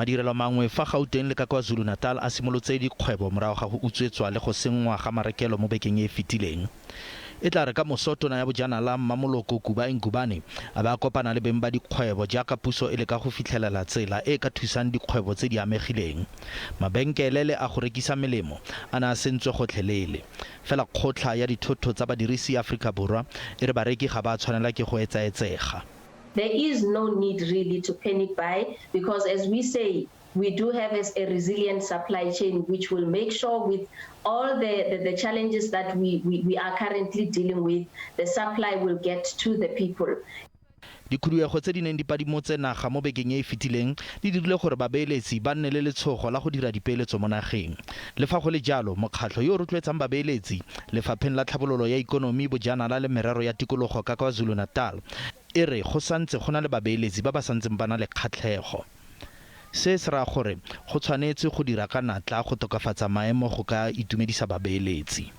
Madirelo mangwe fa Gauteng le ka KwaZulu-Natal a simolotse dikgwebo morago ga go utswetswa le go senngwa ga marekelo mo bekeng e e fetileng. E tla re ka moso tona ya bojanala Mmamoloko Kubayi Ngubane a be a kopana le beng ba dikgwebo jaaka puso e leka go fitlhelela tsela e e ka thusang dikgwebo tse di amegileng. Mabenkele le a go rekisa melemo a ne a sentswe gotlhelele. Fela kgotlha ya dithoto tsa badirisi ya Aforika Borwa e re bareki ga ba a tshwanela ke go etsaetsega. There is no need really to panic buy because, as we say, we do have a resilient supply chain which will make sure with all the challenges that we are currently dealing with, the supply will get to the people. Dikhuduego tse di neng di padimotse naga mo bekeng e e fetileng di dirile gore babeeletsi ba nne le letshogo la go dira dipeeletso mo nageng. Le fa go le jalo, mokgatlho yo o rotloetsang babeeletsi Lefapheng la Tlhabololo ya Ikonomi, Bojanala le Merero ya Tikologo ka KwaZulu-Natal e re go santse go na le babeeletsi ba ba santseng ba na le kgatlhego. Se se raya gore go tshwanetswe go dira ka natla go tokafatsa maemo go ka itumedisa babeeletsi.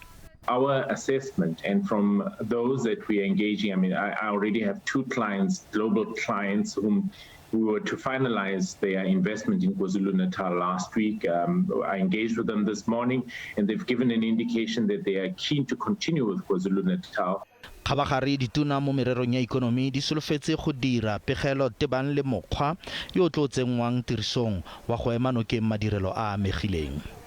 Our assessment, and from those that we are engaging, I mean, I already have two clients, global clients, whom we were to finalize their investment in KwaZulu-Natal last week. I engaged with them this morning, and they've given an indication that they are keen to continue with KwaZulu-Natal. Kgabagare ditona mo mererong ya ikonomi di solofetse go dira pegelo tebang le mokgwa yo o tlo tsenngwang tirisong wa go ema nokeng madirelo a a amegileng.